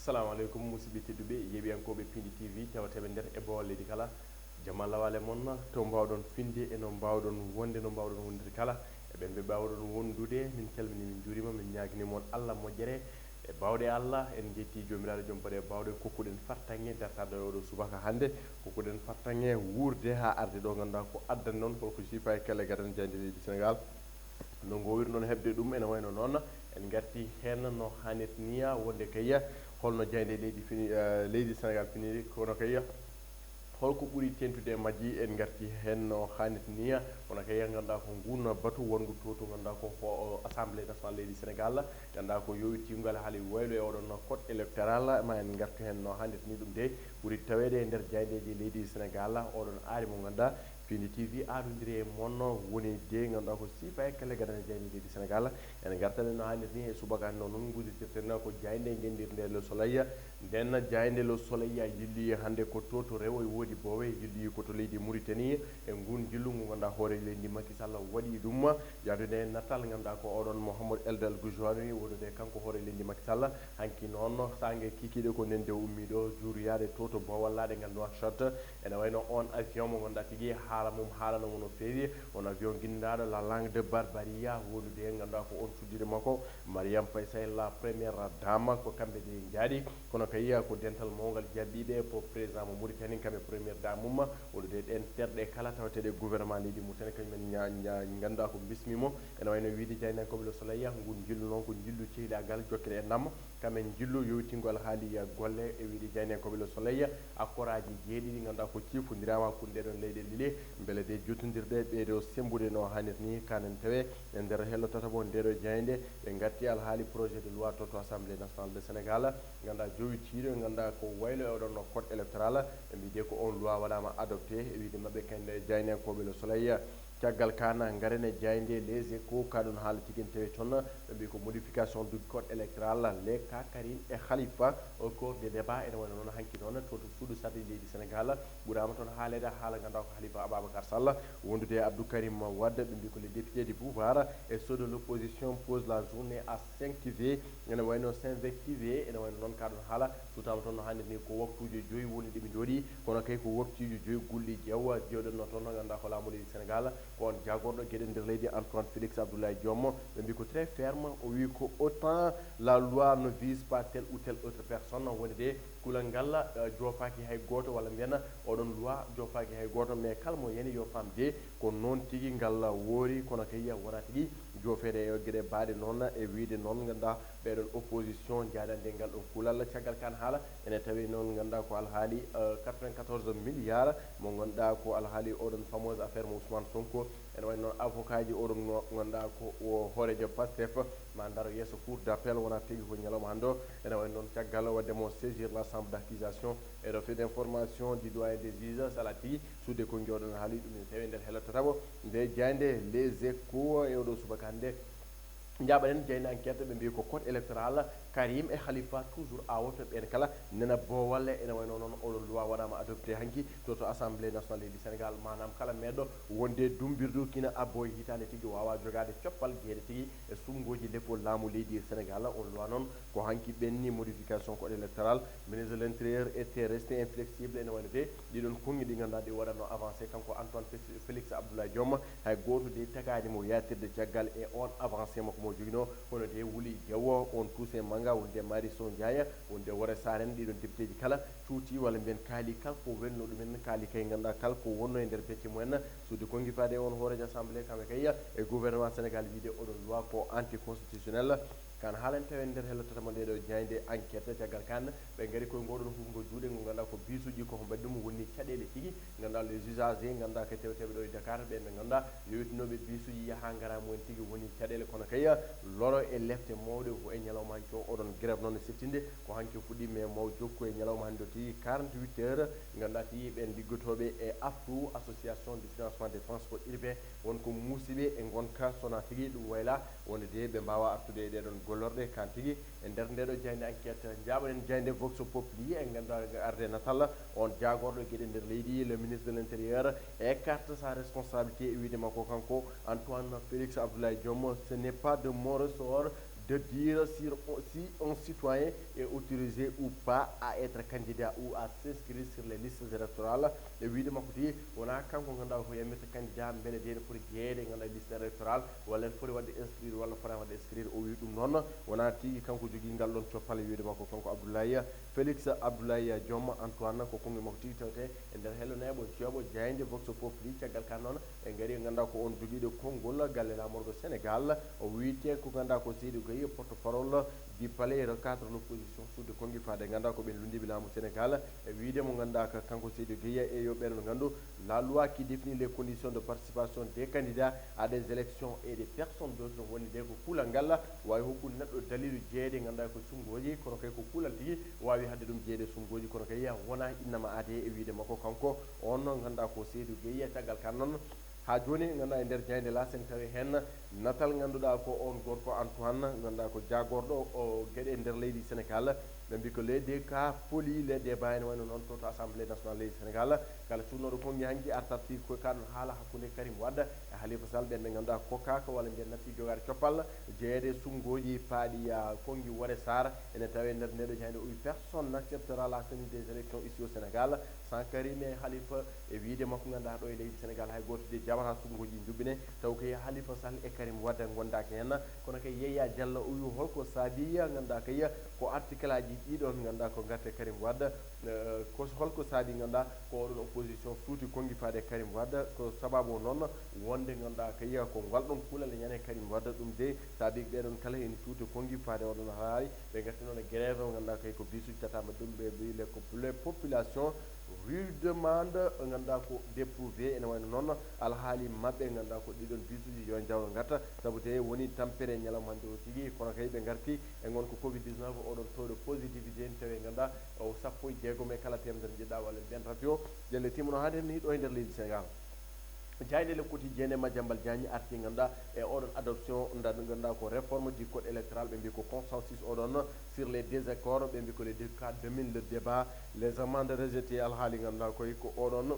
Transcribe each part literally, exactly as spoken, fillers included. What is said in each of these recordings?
Assalamu aleykum, musidɓe tedduɓe, yeeɓiyankooɓe Pindi T V, tawteeɓe nder e boowal leydi kala. Jam Allah waale mon, to mbaawɗon finde e no mbaawɗon wonde, no mbaawɗon wondirde kala. E ɓen ɓe mbaawɗon wondude, min calmini, min njuurima, min ñaagini mon Allah moƴƴere. E baawɗe Allah, en njetti Joomiraaɗo joom baɗe baawɗe, kokkuɗen fartaŋŋe dartaade e oɗo subaka hannde, kokkuɗen fartaŋŋe wuurde haa arde ɗo, ngannduɗaa ko addan noon, holko sifa e kelle gadane jaaynde leydi Senegaal. No ngoowirɗon heɓde ɗum ene wayno noon, en ngarti heen no haanirta ni, wonde kay holno jaaynde leydi fini, eh, leydi Senegaal finiri, kono kay holko ɓuri teeŋtude e majji, en ngarti heen no haanirta ni, kono kay ngannduɗaa ko nguun batu wonngu to, to ngannduɗaa ko ho-, Assemblée nationale leydi Senegaal, ngannduɗaa ko yowitiingo alhaali waylo e oɗon code électoral, ma en ngartu heen no haanirta ni. Ɗum de ɓuri taweede e nder jaayndeeji leydi Senegaal, oɗon aari mo ngannduɗaa Pindi T V aadondiri e mon woni de ngannduɗaa ko sifa e kelle gadane jaaynde leydi Senegaal. Ene ngartanen no haanirta ni e subaka hannde, noon nguudirtirten ko jaaynde ngenndirnde Le Soleil. Nden jaaynde Le Soleil yilloyi hannde ko to, to rewo e woodi boowe, yilloyi ko to leydi Mauritanie. E nguun njillu ngu ngannduɗaa hoore leydi Macky Sall waɗi ɗum, yahdude e natal ngannduɗaa ko oɗon Mohamed Eldel Goujoani, wondude kanko hoore leydi Macky Sall. Hanki noon, saange kikiiɗe ko nden de ummi ɗo, juuroyaade to, to boowal laaɗe ngal Nouakchott. Ene wayno on avion mo ngannduɗaa tigi haala mum haalano mo no feewi. On avion ginnaaɗo La Langue de Barbarie, wondude ngannduɗaa ko on suddiiɗo makko, Marième Faye Sall, la première dame, ko kamɓe de njaaɗi. Kono kay ko dental mawngal jaɓɓiiɓe ko président mo Mauritanie, kamɓe première dame mum, wondude ɗeen terɗe kala taweteeɗe gouvernement leydi Mauritanie, kañum en ña-, ña-, ngannduɗaa ko bismi mo. Ene wayno wiide jaayndiyankooɓe Le Soleil, nguun njillu noon ko njillu cehlaagal, jokkere e ndam. Kam en njillu yowtingol haali golle e wiide jaayndiyankooɓe Le Soleil, akkoraaji jeeɗiɗi ngannduɗaa ko ciifondiraama hakkunde ɗee ɗoon leyɗe ɗiɗi, mbele de jottondirde ɓee ɗoo semmbude no haanirta ni, kanen tawe e nder hello tataɓo ndee ɗoo jaaynde. Ɓe ngatti alhaali projet de loi to, to Assemblée nationale de Sénégal, ngannduɗaa jowitiiɗo, ngannduɗaa ko waylo e oɗon no code électoral, ɓe mbiyi de ko on loi waɗaama adopté e wiide maɓɓe kande jaayndiyankooɓe Le Soleil. Caggal kaan, ngaren e jaaynde Les Échos, ka ɗon haala tigi en tawi toon, ɓe mbiyi ko modification du code électoral, les cas Karim et Khalifa au cœur des débats. Ene wayno noon hanki noon to, to suudu sarɗi leydi Sénégal, ɓuraama toon haaleede haala ngannduɗaa ko Khalifa Ababacar Sall, wondude e Abdou Karim Wade, ɓe mbiyi ko les députés du pouvoir et ceux de l'opposition posent la journée à s'invectiver, ene wayno s'invectiver, ene wayno noon ka ɗon haala sutama toon no hannde ni ko waktuuji joyi woni ɗi ɓe njooɗi, kono kay ko waktuuji joyi gulɗi jeewa jewɗen no toon, ngannduɗaa ko laamu leydi Sénégal, ko on jaagorɗo geɗe nder leydi Antoine Félix Abdoulaye Diome, ɓe mbi ko très ferme, o wi ko autant la loi ne vise pas telle ou telle autre personne, woni de kulal ngal, eh, joofaaki hay gooto, walla mbiyen oɗon loi joofaaki hay gooto, mais kala mo yani yo faam de ko noon tigi ngal woori, kono kay wonaa tigi joofeede e geɗe baaɗe noon, e wiide noon, ngannduɗaa ɓeɗon opposition jaaɗande ngal ɗon kulal. Caggal kaan haala ene tawi noon, ngannduɗaa ko alhaali, eh, quatre-vingt-quatorze milliards mo ngannduɗaa ko alhaali oɗon fameuse affaire mo Ousmane Sonko. Ene waɗi noon avocat ji oɗon no ngannduɗaa ko o hooreejo Pastef ma ndaro yeeso cour d'appel, wonaa tigi ko ñalawma hannde o. Ene waɗi noon caggal waɗde mo saisir la chambre d'accusation et refus d'information du doyen des juges, sala tigi suude ko njoɗon haali ɗum ene tawi nder hela tataɓo nde jaaynde Les Échos e oɗo subaka hannde. Njaaɓaɗen jaaynde Enquête, ɓe mbiyi ko code électoral, Karim e Khalifa toujours awoto, ɓeen kala nena boowal. Ene wayno noon oɗo loi waɗaama adopté hanki to, to Assemblée nationale leydi Sénégal, maanaam kala meeɗɗo wonde dumbirdu kina abbo e hitaande tigi waawa jogaade coppal jeeɗe tigi e suɓngooji leppol laamu leydi Sénégal. On loi noon ko hanki ɓenni, modification code électoral, ministre de l'Intérieur était resté inflexible, ene wayno de ɗiɗon kongi ɗi ngannduɗaa ɗi waɗatno avancé kanko Antoine Félix, Félix Abdoulaye Diome, hay gooto de tagaani mo yaatirde caggal e on avancé makko mo joginoo, kono de wuli jewo on Toussaint Manga, wonde Mari Sow Ndiaye, wonde Woré Sarr en, ɗiɗon député ji kala cuuti walla mbiyen kaali kala ko welno ɗumen, kaali kay ngannduɗaa kala ko wonno e nder becce mumen, suude kongi faade e on hooreejo assemblée, kamɓe kay e gouvernement Sénégal wiide oɗon loi ko anticonstitutionnel. Kan haalante en nder hello tataɓo nde ɗo jaaynde Enquête. Caggal kan ɓe ngari koye ngoɗon huɓgo juuɗe ngo ngannduɗaa ko bisuji ko mbaɗi ɗum woni caɗeele tigi, ngannduɗaa les usagers ngannduɗaa ko tewteɓe ɗo e Dakar, ɓen ɓe ngannduɗaa yowitinoɓe bisuji yaha ngara mumen tigi woni caɗeele, kono kay loro e lefte mawɗe ko e ñalawma hanki o. Oɗon grève noon e siftinde ko hanki o fuɗɗi, mais maw jokku e ñalawma hannde o tigi quarante-huit heures, ngannduɗaa tigi ɓen liggotoɓe e aftu, association de financement des transports urbains, won ko muusiɓe e ngonka, sona tigi ɗum wayla wonde de ɓe mbawa artude e ɗeɗon gollorɗe. Kan tigi e nder ndeɗo jaaynde Enquête, njaaɓaɗen jaaynde Vox Populi, e ngannduɗaa arde natal on jaagorɗo geɗe nder leydi, le ministre de l'Intérieur écarte sa responsabilité e wiide makko kanko Antoine Félix Abdoulaye Diome, ce n'est pas de mon ressort de dire si, si un citoyen est autorisé ou pas à être candidat ou à s'inscrire sur les listes électorales. E wiide makko tigi, wona kanko ganduɗa ko yamirta candidat beele de ene foti jeeyede e ganduɗa liste électorale, walla ene foti wadde inscrire walla fota wadde inscrire. O wi ɗum noon wona tigi kanko jogui ngal ɗon coppal. E wiide makko kanko Abdoulaye, Félix Abdoulaye Diom Antoine, ko konngol makko tigi tawte e nder hello neeɓo jeeɓo jayde Vox Populi. Caggal ka noon, en gari ganduɗa ko on jogiiɗo konngol galle lamorgo Sénégal, o wiyete ko ganduɗa ko Seydou Gueye, porte-parole du palais et recadre l'opposition, suudu konngi faade ganduɗa ko ɓen lunndiiɓe laamu Sénégal. E wiide mo ganduɗa ka kanko Seydou Gueye, e yo ɓen on gandu la loi qui définit les conditions de participation des candidats à des élections et des personnes d'autres, woni de ko kuulal ngal wawi hokkude neɗɗo dalilu jeeyde ganduɗa ko sunnguuji, kono kay ko kuulal tigi wawi hadde ɗum jeeyde sunnguuji, kono kay wona innama aade. E wiide makko kanko on ganduɗa ko Seydou Gueye. Caggal kan noon, ha joni ganduɗa e nder jayde la sen tawi hen natal ganduɗa ko on gorko Antoine, ganduɗa ko jagorɗo o gueɗe e nder leydi Sénégal. Ɓe mbi ko les deux cas polient les débats, ene wayno noon to, to Assemblée nationale leydi Sénégal. Kala cuuɗnoɗo konngi hanki artat fii ko kaɗon haala hakkunde Karim Wade e Khalifa Sall, ɓen ɓe ganduɗa ko kaka walla mbiyen natti jogade coppal jeeyede sunnguuji paaɗi, ah, konngi Woré Sarr. Ene tawe nder ndeɗo jayde, o wi personne n'acceptera la tenue des élections ici au Sénégal sans Karim et Khalifa. E wiide makko ganduɗa ɗo e leydi Sénégal hay goto de jawata sunnguuji jubbine taw kay Khalifa Sall e Karim Wade gondaki hen. Kono kay Yaya Diallo o wi holko saabi ganduɗa kay ko article aji ɗiɗon ganduɗa ko garte Karim Wade, eh, ko holko saabi ganduɗa ko oɗon opposition suuti konngi faade Karim Wade? Ko sababu o noon wonde ganduɗa kay ko ngal ɗon kuulal e ñande Karim Wade, ɗum de saabi ɓeɗon kala ene suuti konngi faade oɗon haali. Ɓe garti noon e grève o ganduɗa kay ko bisuji tata mbaɗi ɗum, ɓe mbi le ko les populations rudement ganduɗa ko dépourvu. Ene wayno noon alhaali mabɓe ganduɗa ko ɗiɗon bisuji yo jawno garta, saabu te woni tampere ñalawma hande o tigi, kono kay ɓe garti e ngon ko covid dix-neuf, oɗon taux de positivité ne tawi ganduɗa o sappo e jeegom e kala temedere jiɗɗa walla mbiyen ratio. Jelle timono hande ni ɗo e nder leydi Sénégal. Jayde le quotidien e Madiambal Diagne arti ganduɗa e oɗon adoption nda ganduɗa ko réforme du code électoral, ɓe mbi ko consensus oɗon sur les désaccords, ɓe mbi ko les deux cas domine le débat, les amendes rejetées. Alhaali ganduɗa koy ko oɗon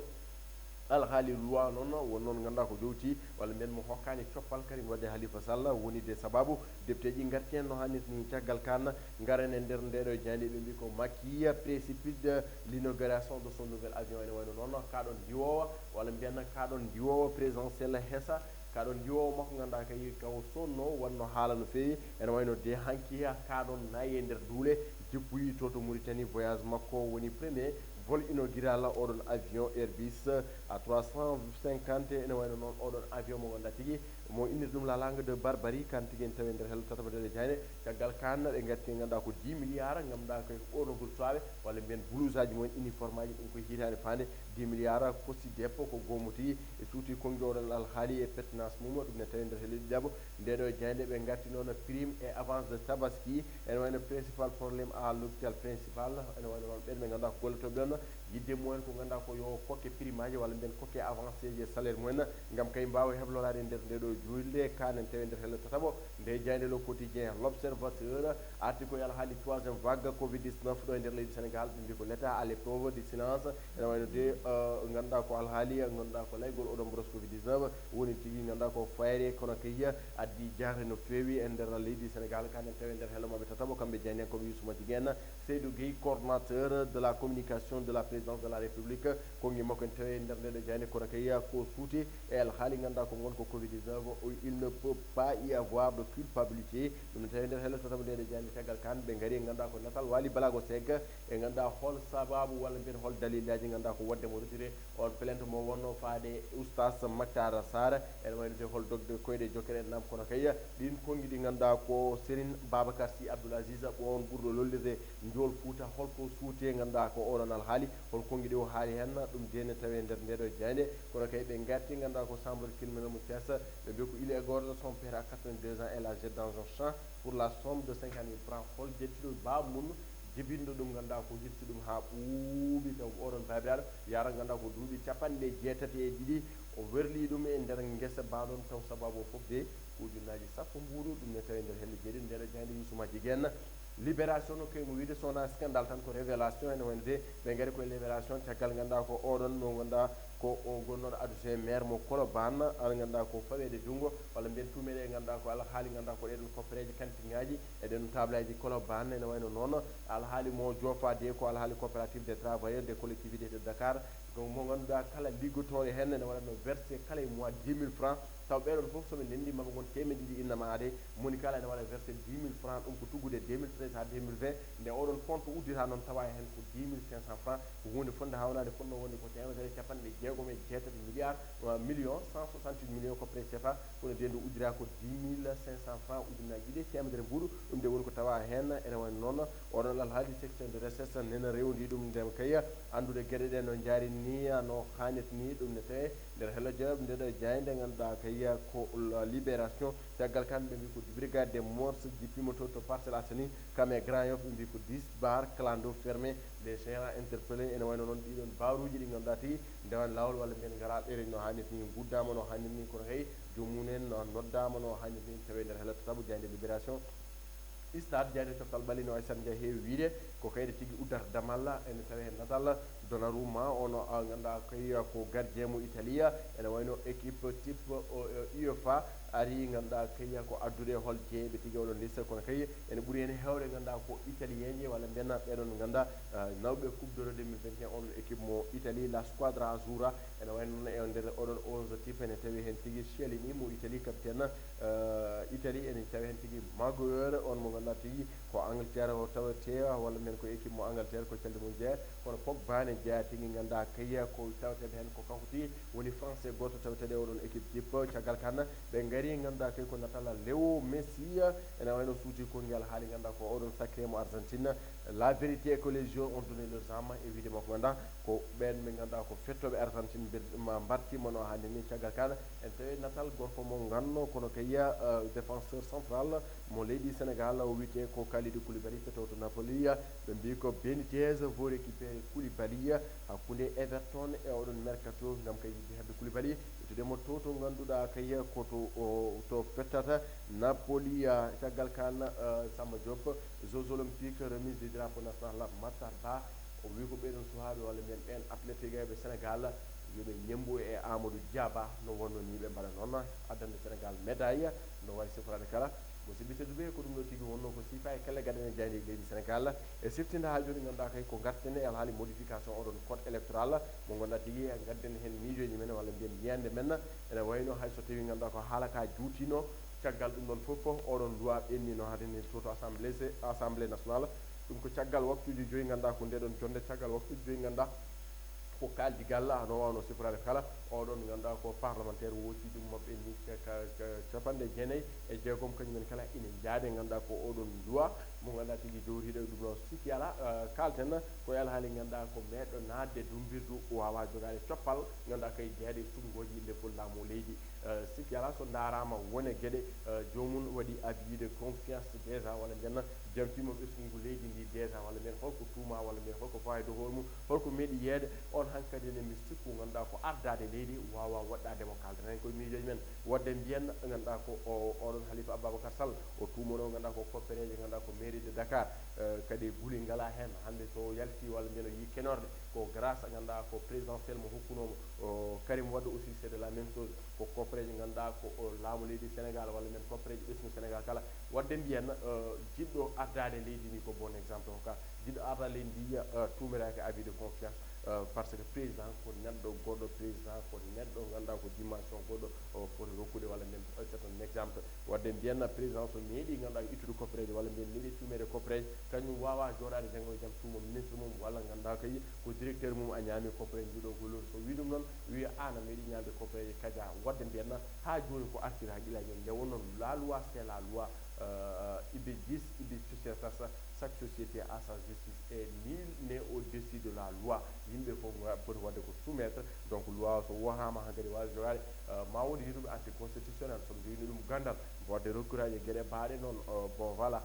alhaali loi noon won noon ganduɗa ko jowti walla mbiyen mo hokkani coppal Karim Wade Khalifa Sall, woni de sababu depteji garti hen no hannirta ni. Caggal kan garen e nder ndeɗo jayde, ɓe mbi ko Macky précipite l'inauguration de son nouvel avion, ene wayno noon kaɗon ndiwowa walla mbiyen kaɗon ndiwowa présidentiel hesa, kaɗon ndiwowa makko ganduɗa kay kaw sonno wanno haala no feewi. Ene wayno de hanki kaɗon nayi e nder duule jippoyi to to Mauritanie. Voyage makko woni premier vol inaugural oɗon avion Airbus A trois cent cinquante. Ene wayno noon oɗon avion mo ganduɗa tigi mo innir ɗum la langue de Barbarie, kan tigi en tawi nder hello tataɓo ndeɗo jayde. Caggal kan ɓe gatti ganduɗa ko dix milliards ganduɗa ko ɓornogol suwaɓe walla mbiyen blouse aji mumen, uniforme aji, ɗum koye hitande fande. Dix milliards kosi deppo ko goomu tigi e suuti konngi oɗon alhaali e pertinence mum, ɗum ne tawi nder hello ɗiɗaɓo ndeɗo jayde. Ɓe gatti noon prime et avance de tabaski, ene wayno principal problème à l'hôpital principal, ene wayno noon ɓen ɓe ganduɗa ko gollotoɓe ɗon, yidde mumen ko ganduɗa ko yo kokke prime aji walla mbiyen kokke avancé ji e salaire mumen, gam kay mbawa heblorade e nder ndeɗo julde. Kanen tawi nder hello tataɓo nde jayde le quotidien, l'observateur arti ko e alhaali troisième vague covid dix-neuf ɗo e nder leydi Sénégal, ɓe mbi ko l'état à l'épreuve de silence. Ene wayno de, eh, ganduɗa ko alhaali ganduɗa ko laygol oɗon mboros covid dix-neuf woni tigi ganduɗa ko fayre, kono kay addi jaare no feewi e nder leydi Sénégal. Kanen tawi e nder hello maɓɓe tataɓo kamɓe jaynen koɓe Youssouma Jiguen, Seydou Gueye, coordonnateur de la communication de la présidence de la République. Konngi makko en tawi e nder ndeɗo jayde, kono kay ko suuti e alhaali ganduɗa ko ngon ko covid dix-neuf, o, il ne peut pas y avoir de culpabilité. Ɗum ne tawi e nder hello tataɓo ndeɗo jayde. Caggal kan ɓe gari e ganduɗa ko natal Waly Balago Seck, e ganduɗa hol sababu walla mbiyen hol dalilaji ganduɗa ko wadde mo retiré on plainte mo wonno faade Oustaz Mactar Sarr. Ene wayno de hol dogde koyɗe jokkere en nam, kono kay ɗin konngi ɗi ganduɗa ko Serigne Babacar Sy Abdoul Aziz, ɓon ɓurɗo lollirde Njool Fuuta, holko suuti e ganduɗa ko oɗon alhaali, hol konngi ɗi o haali hen, ɗum de ne tawi e nder ndeɗo jayde. Kono kay ɓe garti ganduɗa ko chambre criminel mo Thiès, ɓe mbi ko il égorge son père à quatre-vingt-deux ans et lâché dans un champ pour la somme de cinquante mille francs. Hol jettiɗo baaba mum jibinɗo ɗum ganduɗa ko hirsi ɗum ha ɓuuɓi, taw oɗon babiraɗo yara ganduɗa ko duuɓi capanɗe jeetati e ɗiɗi, o werli ɗum e nder guesa baɗon, taw sababu o foof de ko ujunnaji sappo mbuuɗu. Ɗum ne tawi nder hello jeeɗiɗi ndeɗo jayde Youssouma Jiguen. Libération no kay mo wiide sona scandale tan ko révélation, ene wayno de ɓe gari koye révélation caggal ganduɗa ko oɗon mo ganduɗa Ko o gonnooɗo adjoint maire mo Colobane, aɗa ngannduɗaa ko faweede junngo, walla mbiyen tuumeede, ngannduɗaa ko alhaali, ngannduɗaa ko ɗee ɗoon koppereeje kantinŋaaji e ɗeen ɗoon tablaaji Colobane. Ene wayno noon alhaali mo joofaade ko alhaali coopérative des travailleurs des collectivités de Dakar, ko mo ngannduɗaa kala liggotooɗo heen ene waɗatno versé kala e mois dix mille francs, taw ɓee ɗoon fof so ɓe ndenndi mbaɗa ngon teemedde ɗiɗi innama aade, moni kala ene waɗa versé dix mille francs, ɗum ko tuggude deux mille treize haa deux mille vingt, nde oɗon compte uddita noon tawa heen ko dix mille cinq cents francs, ko huunde fotnde hawnaade fotnoo wonde ko teemedere e capanɗe jeegom e jeetati milliards, euh, millions cent soixante-huit millions ko prix C F A, kono nde ndu uddita ko dix mille cinq cents francs, ujunnaaji ɗiɗi e teemedere mbuuɗu, ɗum nde woni ko tawa heen. Ene wayno noon oɗon alhaali section de recherche nena rewndi ɗum, ndem kay anndude geɗe ɗe no njaari ni, no haanirta ni, ɗum ne tawee nder Hello Job, nde ɗo jaaynde ngannduɗaa kay ko Libération. Caggal kan ɓe mbi ko brigade des mœurs jippiima to, to Parcelles Assainies, kam e Grand Yoff, ɓe mbi ko dix bar clando fermé, les gérants interpellés. Ene wayno noon ɗiɗon baruuji ɗi ngannduɗaa tigi ndewani laawol walla mbiyen ngaraɗere no haanirta ni, nguddaama no haanirta ni, kono hey, joomum en noddaama no haanirta ni, tawi nder Hello Tataɓo, jaaynde Libération. Stade, jaaynde coftal ɓalli no Aysata Ndiaye heewi wiyde ko kayre tigi uddata damal, ene tawee heen natal Donnarumma, ono, a, ngannduɗaa kay ko gardien mo Italie, ene wayno équipe type o, o, UEFA ari, ngannduɗaa kay ko addude hol jeyeɓe tigi oɗon liste, kono kay ene ɓuri heen heewde ngannduɗaa ko italien ji walla mbiyen ɓee ɗoon ngannduɗaa, a, nawɓe Coupe d'Euro deux mille vingt et un, oɗon équipe mo Italie, la squadra azzurra, ene wayno noon e nder oɗon onze type ene tawi heen tigi Chiellini mo Italie, capitaine, eh, Italie, ene tawi heen tigi Maguire, on mo ngannduɗaa tigi ko Angleterre o tawetee, walla mbiyen ko équipe mo Angleterre, ko calde mum jeyaa, kono Pogba ne jeyaa tigi, ngannduɗaa kay ko taweteeɓe heen ko kanko tigi woni français gooto taweteeɗo e oɗon équipe type. Caggal kan ɓe ngari, ngannduɗaa kay ko natal Leo Messi, ene wayno suuti ko ngel haali, ngannduɗaa ko oɗon sacré mo Argentine, la vérité que les joueurs ont donné leurs âmes, e wiyde makko ngannduɗaa ko ɓeen ɓe ngannduɗaa ko fettooɓe Argentine mbir-, ma mbartiima no haanirta ni. Caggal kan en tawi natal gorko mo ngannduɗaa kono kay, eh, défenseur central mo leydi Sénégal, o wiyetee ko Kalidou Koulibaly, fettoowo to Napoli. Ɓe mbi ko Benitez veut récupérer Koulibaly hakkunde Everton e oɗon mercato ngam kay yiɗde heɓde Koulibaly, ittude mo to, to ngannduɗaa kay ko to, o, to fettata Napoli. Caggal kan, eh, Samba Diop, Jeux Olympiques, remise du drapeau national, Matar Ba, o wi ko ɓee ɗoon suhaaɓe walla mbiyen ɓeen athlète ɓe Sénégal, yo ɓe ñemmbu e Amadou Diaba, no wonno ni ɓe mbaɗa noon, addande Sénégal médaille, no wayi siforaade kala. Musidɓe tedduɓe, ko ɗum ɗo tigi wonno ko siifa e kelle gaɗane jaaynde leydi Sénégal. E siftinta haa jooni, ngannduɗaa kay ko ngarten e alhaali modification oɗon code électoral, mo ngannduɗaa tigi ngadden heen miijooji men walla mbiyen yiyannde men. Ene wayno hay so tawii ngannduɗaa ko haala ka juutino, caggal ɗum ɗon fof, oɗon loi ɓenni no haanirta ni to, to assemblée, assemblée nationale. Ɗum ko caggal waktuuji joyi, ngannduɗaa ko ndee ɗoon jonnde, caggal waktuuji joyi, ngannduɗaa ko kaaldigal, no waawno siforaade kala. Oɗon ngannduɗaa ko parlementaire wootii ɗum maɓɓe ni ca-, ca-, ca-, capanɗe jeenayi e jeegom, kañum en kala ina njaade, ngannduɗaa ko oɗon loi mo ngannduɗaa tigi jowriiɗo e ɗum ɗo sikki alaa, eh, kaalten ko e alhaali ngannduɗaa ko meeɗɗo naatde dummbirdu, waawaa jogaade coppal, ngannduɗaa kay jeyaaɗo e suɓngooji leppol laamu leydi. Eh, sikki alaa so ndaaraama won e geɗe, eh, joomum waɗi abus de confiance déjà, walla mbiyen jamfiima ɓesngu leydi ndi déjà, walla mbiyen holko tuumaa, walla mbiyen holko fawaa e dow hoore mum, holko meeɗi yeeɓde. On hankadi ne mi sikku ngannduɗaa ko ardaade leydi waawaa woɗɗaade mo, kaaldaten koye miijooji men. Waɗde mbiyen ngannduɗaa ko o, oɗon Halifa Ababacar Sall, o tuumanoo ngannduɗaa ko koppereeje ngannduɗaa ko mairie de Dakar, eh, kadi guli ngalaa heen. Hannde so yalti walla mbiyen o yii kenorɗe, ko grâce ngannduɗaa ko présidentiel mo hokkunoo mo. O, Karim Wade aussi, c'est de la même chose. Ko koppereeje ngannduɗaa ko o laamu leydi Sénégal walla mbiyen koppereeje ɓesngu Sénégal kala. Waɗde mbiyen, eh, jiɗɗo ardaade leydi ndi ko bon exemple hokka. Jiɗɗo ardaade leydi ndi, eh, tuumiraaki abus de confiance, eh, par ce que président ko neɗɗo goɗɗo, président ko neɗɗo ngannduɗaa ko dimension goɗɗo o foti rokkude walla mbiyen, eh, c'est un exemple. Waɗde mbiyen président so meeɗi ngannduɗaa ittude koppereeje walla mbiyen meeɗi tuumeede koppereeje, kañum waawaa jooɗaade janngo e jam tuuma ministre mum walla ngannduɗaa kay ko directeur mum a ñaami koppereeje, njuɗo gollooɗo. So wii ɗum noon, wiya aan a meeɗi ñaamde koppereeje kaja. Waɗde mbiyen haa jooni ko artiri hakkillaaji men. Nde wonno la loi, c'est la loi. Euh, ibe jis, ibe societas, chaque société a sa justice et nul n'est au-dessus de la loi. Yimɓe fof nga-, poti waɗde ko soumettre. Donc loi so wohaama hankadi waawi jogaade, euh, ma won yeru anticonstitutionnel, so ɓe njogino ɗum ganndal, waɗde recours aji e geɗe baaɗe noon, euh, bon, voilà,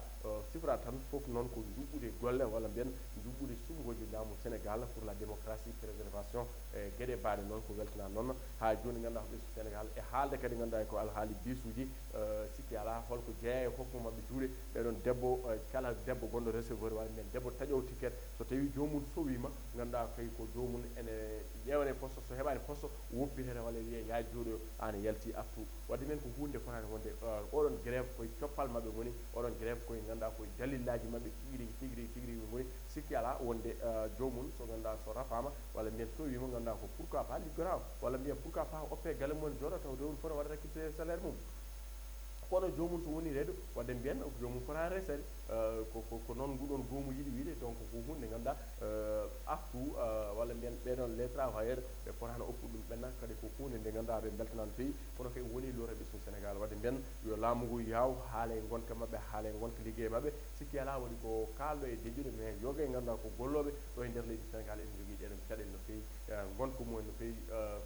Sifra tan fof noon ko njuɓɓude golle walla mbiyen njuɓɓude suɓngooji laamu Sénégal pour la démocratie préservation e geɗe baaɗe noon ko weltana noon haa jooni ngannduɗaa ko ɓesngu Sénégal e haalde kadi ngannduɗaa ko alhaali bisuuji. Sikki alaa holko jeeya e hokku maɓɓe juuɗe ɓeɗon debbo kala debbo gonɗo receveur walla mbiyen debbo taƴoowo ticket so tawi joomum sowiima ngannduɗaa kay ko joomum ene ƴeewane poste so heɓaani poste woppitete walla wiye yaa jooɗo aan yalti artu. Wadde men ko huunde fotaani wonde oɗon grève koye coppal maɓɓe ngoni oɗon grève koye ngannduɗaa koye dalillaaji maɓɓe tigi rigi tigi rigi tigi rigi ngoni sikki alaa wonde joomum so ngannduɗaa so rafaama walla mbiyen sowiima ngannduɗaa ko pourquoi pas liggoraawo walla mbiyen pourquoi pas oppe galle mum jooɗo taw rewru fota waɗa rakkitde salaire mum. Kono joomum so woni reedo wadde mbiyen ko joomum fota resede ko ko ko noon nguɗon goomu yiɗi wiide donc ko hunde ngannduɗaa artu walla mbiyen ɓeɗon les travailleurs ɓe potano oppude ɗum ɓenna kadi ko hunde nde ngannduɗaa ɓe mbeltana no feewi kono kay woni lorooɓe ɓesngu Sénégal wadde mbiyen yo laamu ngu yaaw haale ngonka maɓɓe haale ngonka liggey maɓɓe sikki alaa waɗi ko kaalɗo e deƴƴude mais yoga e ngannduɗaa ko gollooɓe ɗo e nder leydi Sénégal ene njogii ɗeɗon caɗeele no feewi ngonka mumen no feewi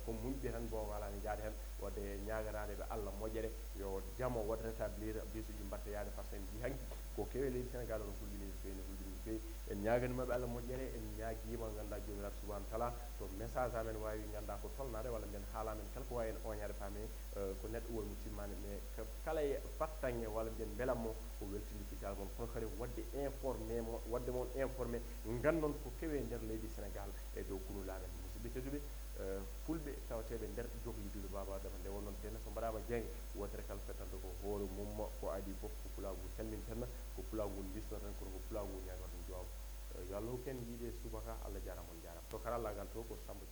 ko muñɓe tan mbo wala ne jaade heen wadde ñaaganaade ɓe Allah moƴƴere yo jamo waɗ rétablir bisuuji mbatta yaade par ce que en njii hanki ko kewe leydi Sénégal ono hulɓini no feewi no hulɓini no feewi en ñaagani maɓɓe Allah moƴƴere en ñaagiima ngannduɗaa joomiraaɗo subhanahu taala to message amen waawi ngannduɗaa ko tolnaade walla mbiyen haala amen kala ko waawi en oñaade paame ko neɗɗo woni mo timmaani mais kala e pattange walla mbiyen mbelammo ko weltinde kital mon kono kadi wadde informé mo wadde mon informé ngandon ko kewe nder leydi Sénégal e dow kunu laamen musidɓe tedduɓe fulɓe tawateɓe nder jokli juuɗe baba adama nde wonnon tena so mbaɗama jeenge wotere kala fettanta ko hoore mum ko adi fof ko pulagu calminten ko pulagu ndisnoten kono ko pulagu ñagoten duwaw yo allah hokku en yiide subaka allah jarama on jarama to karallagal to ko samba